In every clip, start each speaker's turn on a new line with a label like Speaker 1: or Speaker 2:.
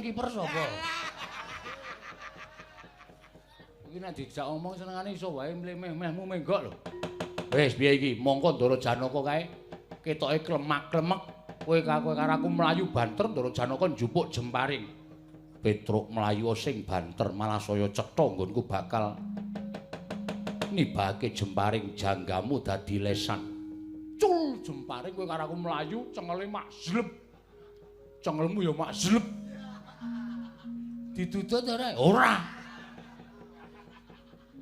Speaker 1: kiper sapa? Iki nek dijak omong senengane iso wae mlemeh-mehmu menggok lho. Wis piye iki? Mongko Ndara Janaka kae ketoke klemak-klemek, kowe karo aku mlayu banter Ndara Janaka njupuk jemparing. Petruk mlayu sing banter malah saya cetha nggonku bakal nibake jemparing janggamu dadi lesan. Cul jemparing kowe karo aku mlayu cengele mak zlep. Cengelmu ya mak zlep. Didudut ora? Ora.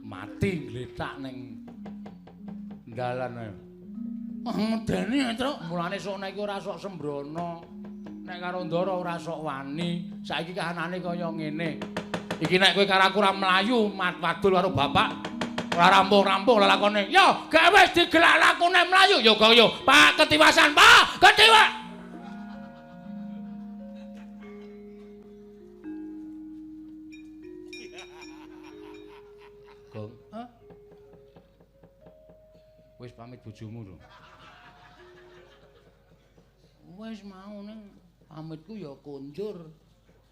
Speaker 1: Mati ngletak ning dalan ae. Ah medeni, Truk. Mulane sok nek iki ora sok sembrono. Nek karo Ndara ora sok wani. Saiki kahanane kaya ngene. Iki nek kowe karo aku ora mlayu wadul karo bapak ora rampung-rampung lelakone. Yo, gak wis digelak lakune mlayu. Yo kaya Pak ketiwasan, Pak. Ketiwa. Gong. Hah? Wis pamit bojomu lho. Wis mau ning pamitku ya konjur.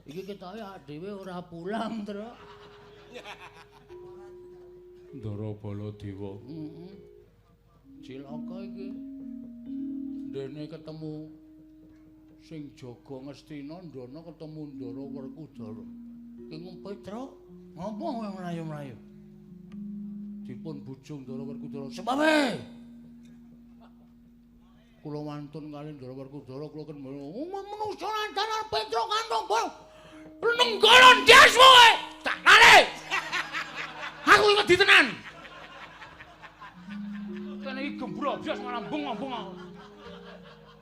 Speaker 1: Iki ketoke awake dhewe ora pulang, Truk. Ndara Baladewa. Heeh. Cilaka iki. Ndene ketemu sing jaga Ngastina, ndana ketemu Ndara Werkudara. Ki ngompe, Truk. Ngopo kowe mlayu-mlayu? Dipun bujung Ndara Werkudara. Sepawe. Kula wantun kali Ndara Werkudara kula ken manungsa lantaran Petruk kantong bol. Nenggala ndas kowe. Tak lale. Aku iki wedi tenan. Kene iki gembrobyos malah bung-bung aku.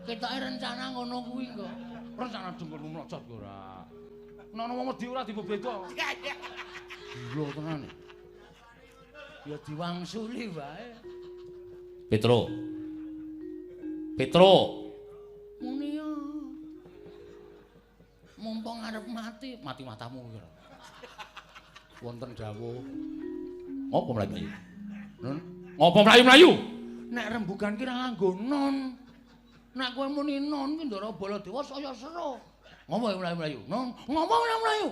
Speaker 1: Ketoke rencana ngono kuwi kok. Rencana dengkulmu mlocot kok ora. Nek ana wong wedi ora dibebeda. Gila tenan. Ya diwangsuli wae. Petro. Petro. Muni ya. Mumpung arep mati, mati matamu iki. Wonten dawuh. Ngopo mlayu-mlayu? Nun, ngopo mlayu-mlayu? Nek rembugan ki ra nganggo non. Nek kowe muni non ki Ndara Baladewa saya seru. Ngopo mlayu-mlayu? Non, ngopo mlayu-mlayu?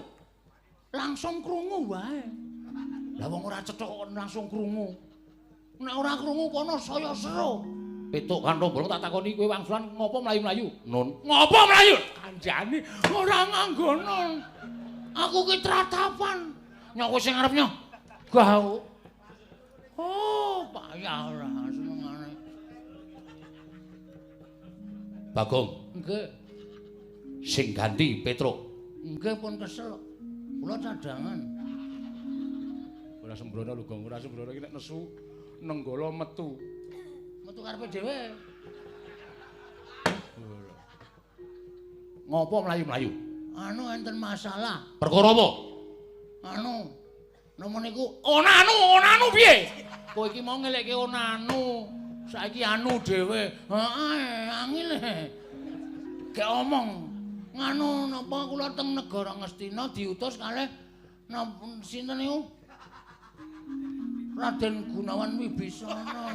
Speaker 1: Langsung krungu wae. Lah wong ora cetha kok langsung krungu. Nek ora krungu kono saya seru. Petuk kanthong bolong tak takoni kowe wangsulan ngopo mlayu-mlayu? Nun, ngopo mlayu? Kandhane ora nganggo non. Aku ki tratapan. Nyok sing arep nyoh. Gau. Oh, payah ora senengane. Bagong, nggih. Sing ganti Petruk. Nggih pun kesel. Kula cadangan. Ora sembrono lho, Gong, ora sembrono iki nek nesu nenggala metu. Metu karepe dhewe. Ngopo mlayu-mlayu? Anu enten masalah. Perkara apa? Anu, napa niku onanu, onanu piye? Kowe iki mau ngelekke onanu. Saiki anu dhewe. Heeh, angel. Gek omong. Nganu napa kula teng negara Ngastina diutus kalih napa sinten niku? Raden Gunawan Wibisana.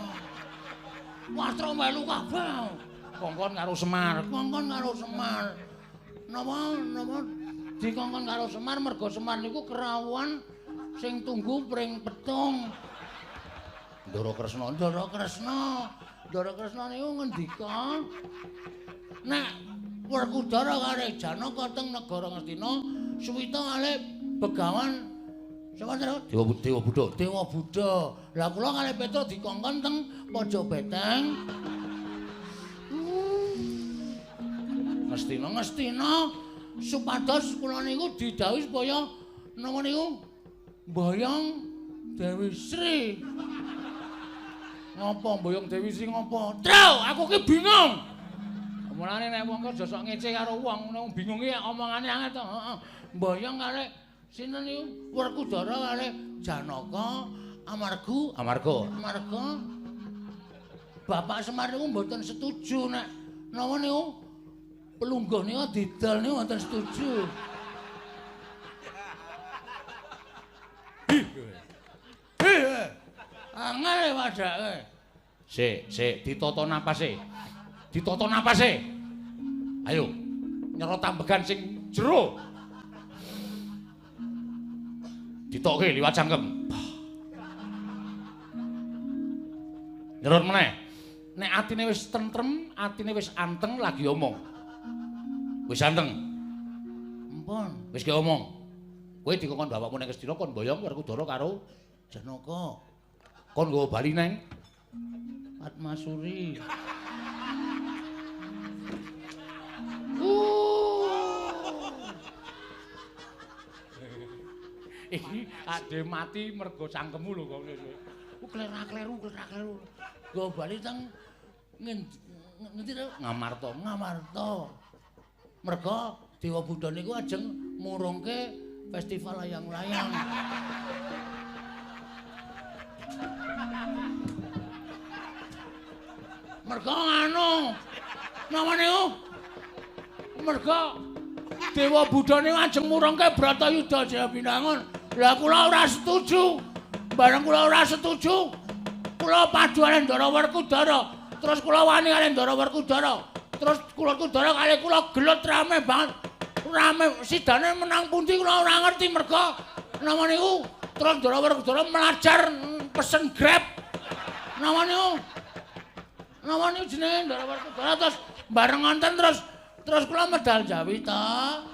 Speaker 1: Wastra melu kabeh. Kongkon karo Semar, kongkon karo Semar. Napa napa dikongkon karo Semar merga Semar niku kerawuhan sing tunggu pring petung. Ndara Kresna, Ndara Kresna. Ndara Kresna niku ngendika nek Werkudara karo Janaka teng negara Ngastina suwita kalih Begawan sapa Tru? Dewa Dewa Buddha, Dewa Buddha. Lah kula kalih Petruk dikongkon teng Pojok Beteng. Ngastina, Ngastina supados kula niku didhawuhi supaya napa niku mboyong Dewi Sri. Ngopo mboyong Dewi Sri ngopo? Tru, aku ki bingung. Mulane nek wong aja sok ngece karo wong, nek bingung ki omongane angel to. Heeh. Mboyong kalih sinten niku Werkudara kalih Janaka amarga amarga amarga Bapak Semar niku mboten setuju nek napa niku pelungguh niku didol niku mboten setuju. Hi. Angel padake. Sik, sik ditata napase. Ditata napase. Ayo nyerot ambegan sing jero. Ditokke liwat cangkem. Nyerut meneh. Nek atine wis tentrem, atine wis anteng lagi omong. Wis anteng. Empun, wis ki omong. Kowe dikongkon bapakmu nang Ngastina kon mboyong Werkudara karo Janaka. Kon nggawa bali nang Padmasuri. Iki ade mati mergo cangkemmu lho kok ngene. Klera-kleru, klera-kleru. Nggawa bali teng ngendi to? Ngamarta, Ngamarta. Mergo Dewa Buddha niku ajeng murungke festival layang-layang. Mergo anu napa niku? Mergo Dewa Buddha niku ajeng murungke Bratayuda Jayabinangun. Lah kula ora setuju. Bareng kula ora setuju, kula padu karo Ndara Werkudara. Terus kula wani karo Ndara Werkudara. Terus kula Werkudara kali kula gelut rame banget. Rame sidane menang pundi kula ora ngerti mergo napa niku terus Ndara Werkudara melajar pesen Grab. Napa niku? Napa niku jenenge Ndara Werkudara terus bareng ngonten terus kula medal Jawi ta.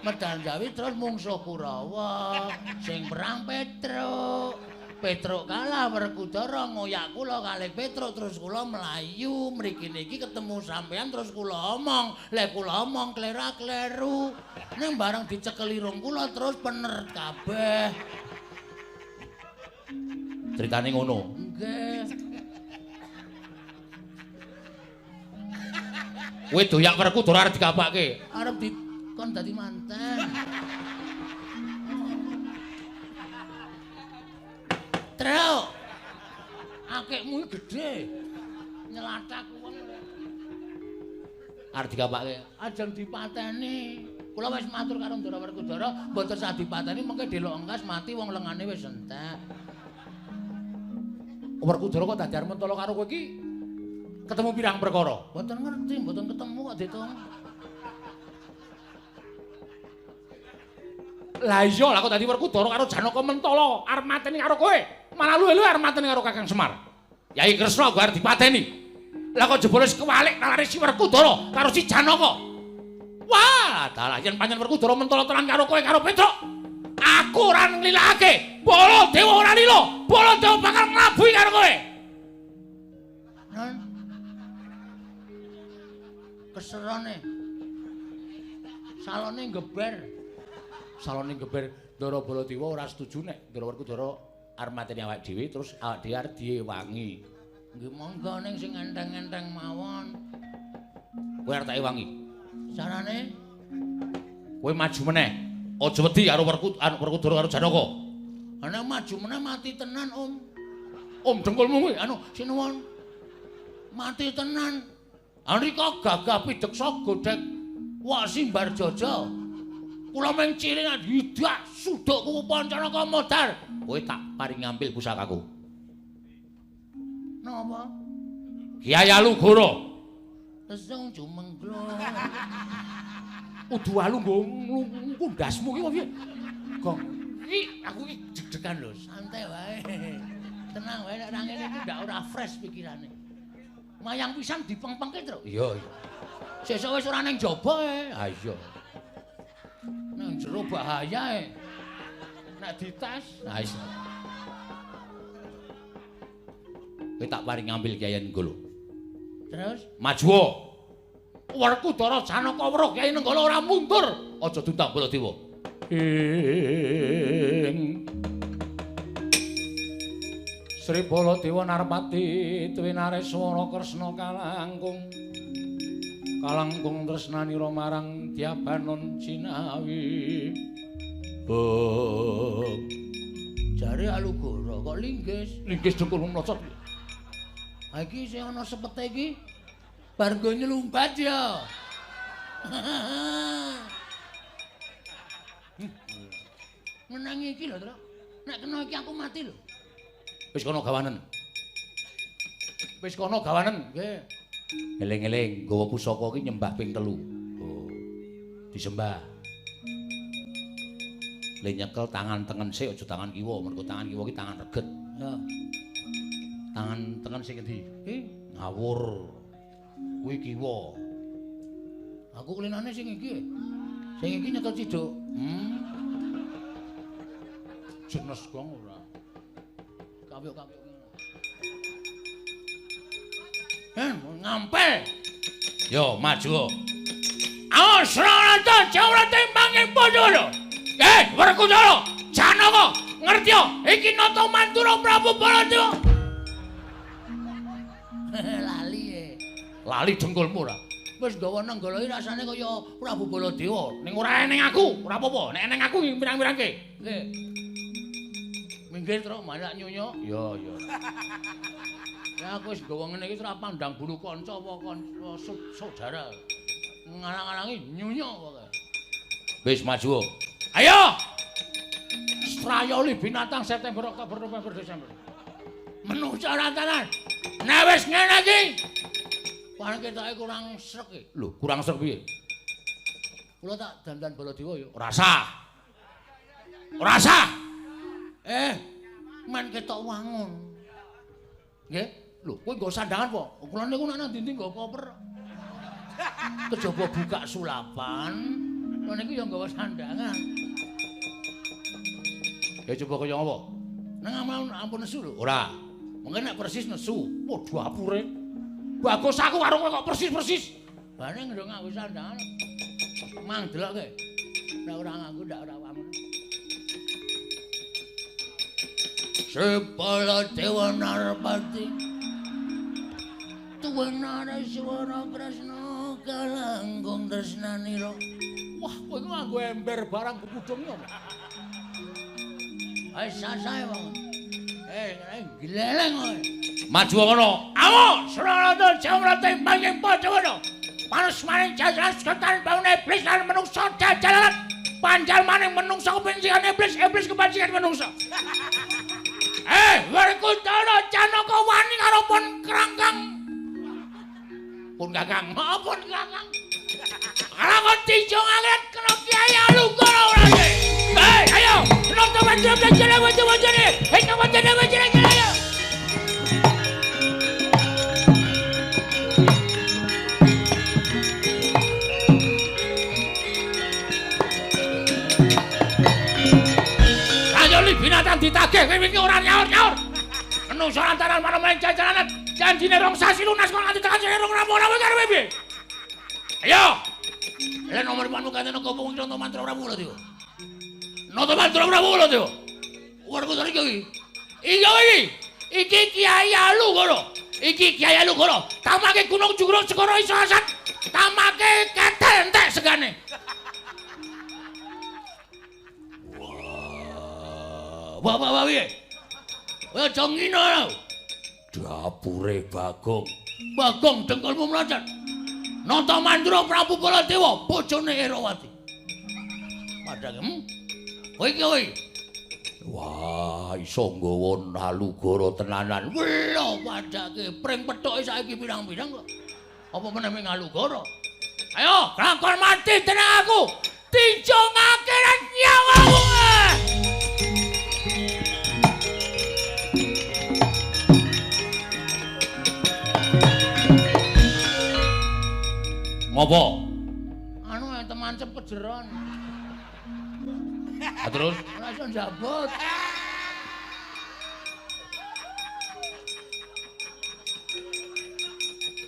Speaker 1: Medal Jawi terus mungsuh Kurawa sing perang Petruk. Petruk kalah Werkudara ngoyak kula kalih Petruk terus kula mlayu mriki niki ketemu sampean terus kula omong. Lek kula omong klera-kleru. Ning bareng dicekel irung kula terus pener kabeh. Critane ngono. Nggih. Kowe doyak Werkudara arep dikapake. Arep dikon dadi manten. Truk. Akikmu iki gedhe. Nyelathak wong. Arep dikapake. Ajeng dipateni. Kula wis matur karo Ndara Werkudara, mboten sah dipateni mengke delok engkas mati wong lengane wis entek. Werkudara kok dadi arep mentolo karo kowe iki ketemu pirang perkara? Mboten ngerti, mboten ketemu kok ditung. Lah iya, lah kok dadi Werkudara karo Janaka mentolo arep mateni karo kowe. Malah luwe-luwe arep mateni karo Kakang Semar. Yai Kresna gua arep dipateni. Lah kok jebule wis kewalik nalare si Werkudara karo si Janaka. Wah, dalah yen pancen Werkudara mentolo tenan karo kowe karo Petruk, aku ora nglilakake. Baladewa ora lila, Baladewa bakal nglabuhi karo kowe. Non. Keserone. Salone geber. Salone geber Ndara Baladewa ora setuju nek Ndara Werkudara arep mateni awake dhewe terus awake dhewe arep diewangi. Nggih monggo ning sing enteng-enteng mawon. Kowe arep tak ewangi. Carane kowe maju meneh. Aja wedi karo Werkudara karo Janaka. Ana maju meneh mati tenan, Om. Om dengkulmu kuwi anu sinuwun. Mati tenan. Anrika gagah pideksa godhek wak simbar jaja. Kula mung cilik hidak suduk kuku Pancanaka modar. Kowe tak paring ngambil pusakaku. Napa? Kyai Alugoro. Lesung jumengglo. Udu alu nggo ngundasmu ki piye? Gong. Iki aku iki deg-degan lho, santai wae. Tenang wae nek ora ngene iki ndak ora fresh pikirane. Mayang pisan dipengpengke, Truk. Iya, iya. Sesuk wis ora ning jaba e. Ha iya. Nang jero bahaya e. Nek dites, ha iso. Kowe tak paring ngambil Kyai Nenggala. Terus maju. Werkudara Janaka weruh Kyai Nenggala ora mundur. Aja diundang Baladewa. Ing Sri Baladewa Narpati Twinareswara Kresna kalangkung. Kalangkung tresnanira marang Dyabanon Cinawi. Beng. Jare Alugoro kok linggis. Linggis dengkul mlocot. Ha iki sing ana sepete iki bar nggo nyelumbat ya. Menangi iki lho, Truk. Nek kena iki aku mati lho. Wis kono gawanen. Wis kono gawanen, nggih. Eling-eling nggawa pusaka iki nyembah ping 3. Oh. Disembah. Le nyekel tangan tengen sik aja tangan kiwa, mergo tangan kiwa ki tangan reget. Ya. Tangan tengen sing endi? Ngawur. Kuwi kiwa. Aku klinane sing iki. Sing iki nyekel ciduk. Jenes gong ora. Kawyok-kawyok. Ngampel. Yo maju. Awas Sranata Jawrate manging padha. Werkudara, Janaka, ngerti ya? Iki nata Mantura Prabu Baladewa. Lali e. Lali dengkulmu ora? Wis nggawa nenggala iki rasane kaya Prabu Baladewa. Ning ora eneng aku, ora apa-apa. Nek eneng aku pirang-pirangke. Nggih. Minggir truk malah nyunyuk. Ya, ya. Ya aku wis nggawa ngene iki ora pandang bulu kanca apa kanca saudara. Ngalang-alangi nyunyuk pokoke. Wis maju. Ayo. Strayoli binatang September, Oktober, November, Desember. Menungsa rantanan. Nek wis ngene iki, paling ketoke kurang srek iki. Lho, kurang srek piye? Kula tak dandan Baladewa ya. Ora sah. Ora sah. Men ketok wangun. Nggih. Lho, kowe nggo sandangan apa? Kula niku nek nang ndi-ndi nggo koper. Kejaba buka sulapan, kula niku ya nggawa sandangan. Ya coba kaya apa? Nang ampun nesu lho. Ora. Mengke nek persis nesu, padha apure. Bagus aku karo kowe kok persis-persis. Bareng ndok nganggo sandangan. Mang delokke. Nek ora nganggo ndak ora wangun. Baladewa Narpati. Tuwena Reswara Kresna kalangkung tresnanira. Wah, kowe iku nganggo ember barang kudung yo. Ayo sasae wong. Gleleng kowe. Maju ngono. Awo, Sranata Jawrate manging padha ngono. Panas maning jajaran setan bangun iblis lan menungsa jajaran. Panjal maning menungsa kebencian iblis, iblis kebencian menungsa. Werkudara Janaka wani karo pun krangkang. Pun kakang, pun kakang. Karo tinjung angin kena Kyai Alungkara ora iki. Ayo, nonton wajah wajah wajah wajah. Hei, wajah wajah ayo. Ayo li binatang ditagih kowe iki ora nyaur-nyaur. Menungso lantaran marang jajaran janjine rong sasi lunas kok nganti tekan sing rong rampung karo piye? Ayo. Lah nomor panu kantene kopong conto mantra Prabu Baladewa. Nata mantra Prabu Baladewa. Werkudara iki. Iya iki. Iki Kyai Alungkara. Iki Kyai Alungkara. Tamake gunung jugrung segara iso asat. Tamake ketel entek segane. Wah, wah, wah, piye? Kowe aja ngino. Dapure Bagong. Bagong dengkulmu mlocot. Nata Mandura Prabu Baladewa, bojone Erawati. Padang, Kowe iki kowe. Wah, iso nggawa Alugara tenanan. Welo padake pring pethuke saiki pirang-pirang kok. Apa meneh ming Alugara? Ayo, klakon mati tenang aku. Tinjungake nyawamu. Ngopo? Anu temancep kejeron. Ha terus ora iso njabut.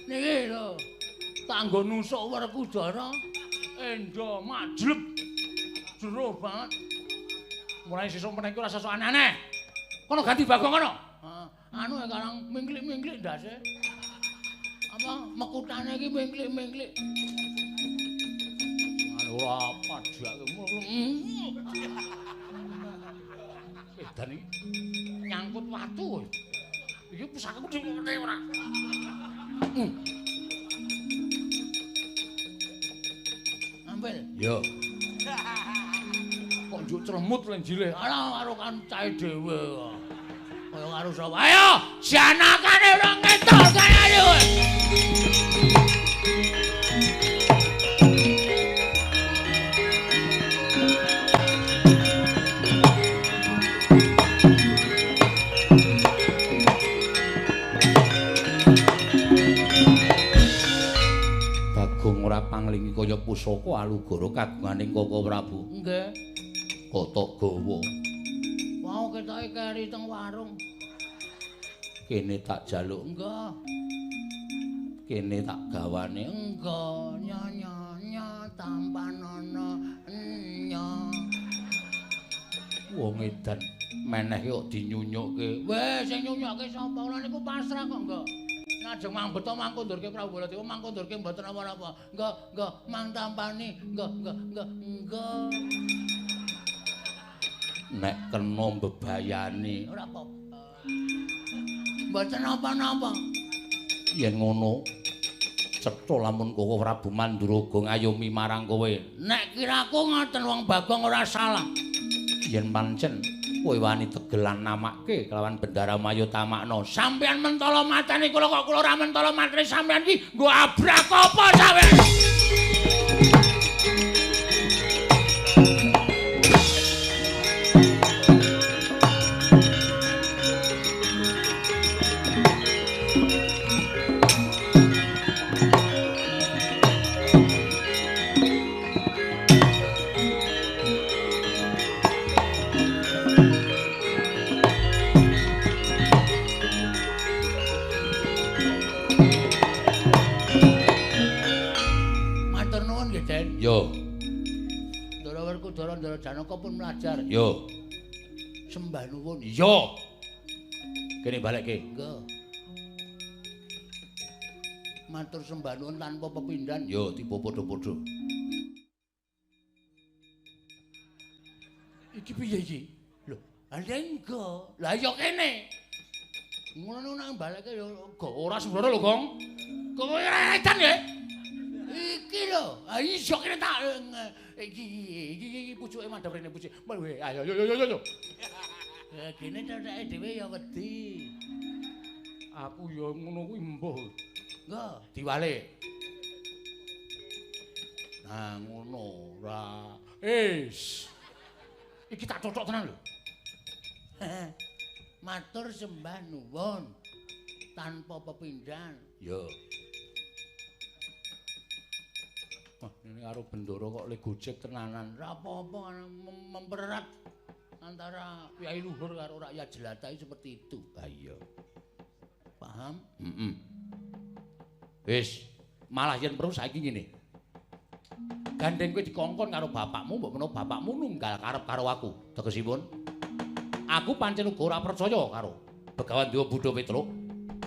Speaker 1: Niki lho, tanggo nusuk Werkudara endo majlep. Jero banget. Mulai sesuk meneh iki ora sesuk aneh-aneh. Kono ganti Bagong kono. Anu karang mingklik-mingklik ndase. Apa mekutane iki mingklik-mingklik. Anu ora padhake. Edan iki nyangkut watu. Iki pusakaku dhewe ora. Ambil. Yo. Kok njuk cremut lenjile. Alah karo kancae dhewe kok. Kaya karo sapa? Ayo, janakane ora ngetok kaya kowe. pusaka alugara kagunganing Koko Prabu. Nggih. Kotok gawa. Wau ketoke keri teng warung. Kene tak jaluk. Enggak. Kene tak gawane. Enggak. Nya nya nya tampanono nya. Wong edan meneh kok dinyunyukke. Weh, sing nyunyukke sapa? Kula niku pasrah kok enggak. Lajeng mangbeto mangkundurke Prabu Baladewa, mangkundurke mboten napa-napa. Enggak, enggak, mang tampani. Enggak, enggak, enggak, enggak. Nek kena mbebayani ora apa-apa. Mboten napa-napa. Yen ngono, cetha lamun Koko Prabu Manduraga ngayomi marang kowe. Nek kiraku ngoten wong Bagong ora salah. Yen pancen kowe wani tegelan namake kelawan Bendara Maya Tamakna. Sampeyan mentala matane kula kok kula ora mentala matane sampeyan iki nggo abrak apa sampeyan? Yo. Ndara Werkudara Ndara Janaka pun mlajar. Yo. Sembah nuwun. Yo. Kene balekke. Nggih. Matur sembah nuwun tanpa pepindhan. Yo, tiba padha-padha. Iki piye iki? Lho, lha enggak. Lah ya kene. Ngono nang balekke ya ora sembrono lho, Gong. Kowe ora edan ya? Iki lho, ha iso kene tak iki iki iki pucuke madhep rene pucuke. Ayo yo yo yo yo. Kene cetheke dhewe ya wedi. Aku ya ngono kuwi mbuh. Nggo, diwalik. Nah ngono ora. Wis. Iki tak cocok tenan lho. Matur sembah nuwun tanpa pepindhan. Yo. Wah, ini karo Bendoro kok le gojek tenanan. Ora apa-apa mempererat antara Kyai Luhur karo rakyat jelata seperti itu. Ha iya. Paham? Heeh. Wis, malah yen perlu saiki ngene. Gandeng kowe dikongkon karo bapakmu, mbok menawa bapakmu nunggal karep karo aku. Tegesipun, aku pancen uga ora percaya karo Begawan Dewa Buddha Petruk.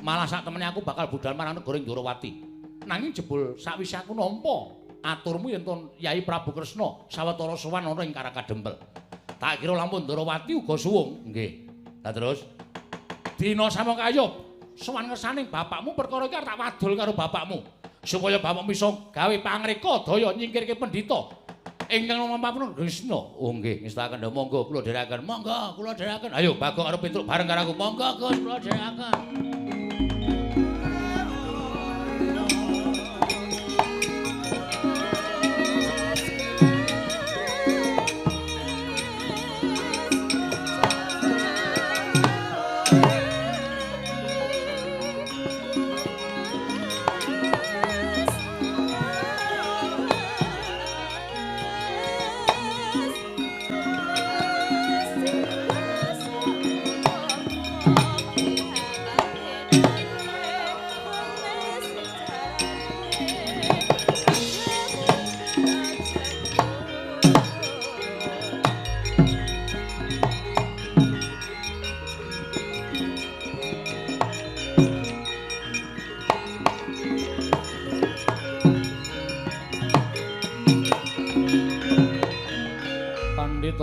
Speaker 1: Malah sak temene aku bakal budal marang negara Ndorowati. Nanging jebul sakwise aku nampa aturmu yen to Yai Prabu Kresna sawetara sowan ana ing Karakadempel. Tak kira lamun Ndorowati uga suwung. Nggih. Lah terus dina samangkaya sowan ngersaning bapakmu perkara iki arep tak wadul karo bapakmu supaya bapakmu iso gawe pangreka daya nyingkirke pendhita ingkang mampun Kresna. Oh nggih, ngestakaken monggo kula dherekaken. Monggo kula dherekaken. Ayo Bagong karo Petruk bareng karo aku. Monggo Gus kula dherekaken.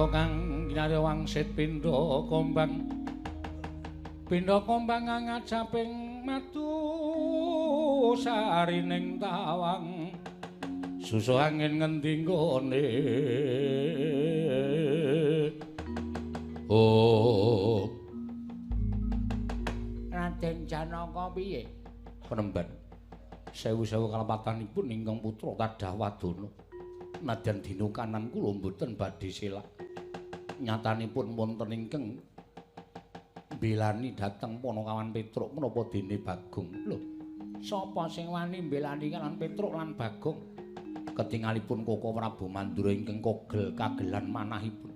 Speaker 1: Kang kinarya wangsit pindha kombang pindha kombang ngajaping madu sarining tawang susu angin ngendi nggone. Oh Raden Janaka piye penemban sewu-sewu kalepatanipun ingkang putra kadah wadana nadyan dina kanan kula mboten badhe selak. Nyatanipun wonten ingkang mbelani dhateng Panakawan Petruk menapa dene Bagong. Lho, sapa sing wani mbelani kalan Petruk lan Bagong? Ketingalipun Koko Prabu Mandura ingkang kogel kagelan manahipun.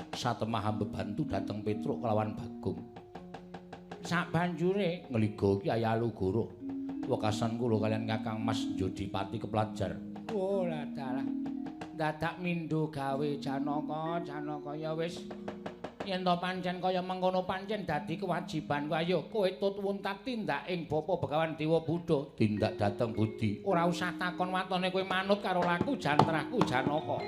Speaker 1: Satemah bebantu dhateng Petruk kelawan Bagong. Sabanjure ngliga Kyai Alugoro. Wekasan kula kaliyan Kakang Mas Jodipati keplajar. Oh lah dalah. Dadak mindho gawe Janaka, Janaka ya wis. Yen to pancen kaya mengkono pancen dadi kewajibanku. Ayo kowe tut wuntat tindak ing Bapa Begawan Dewa Buddha, tindak dhateng Budi. Ora usah takon watone kowe manut karo laku jantrahku Janaka.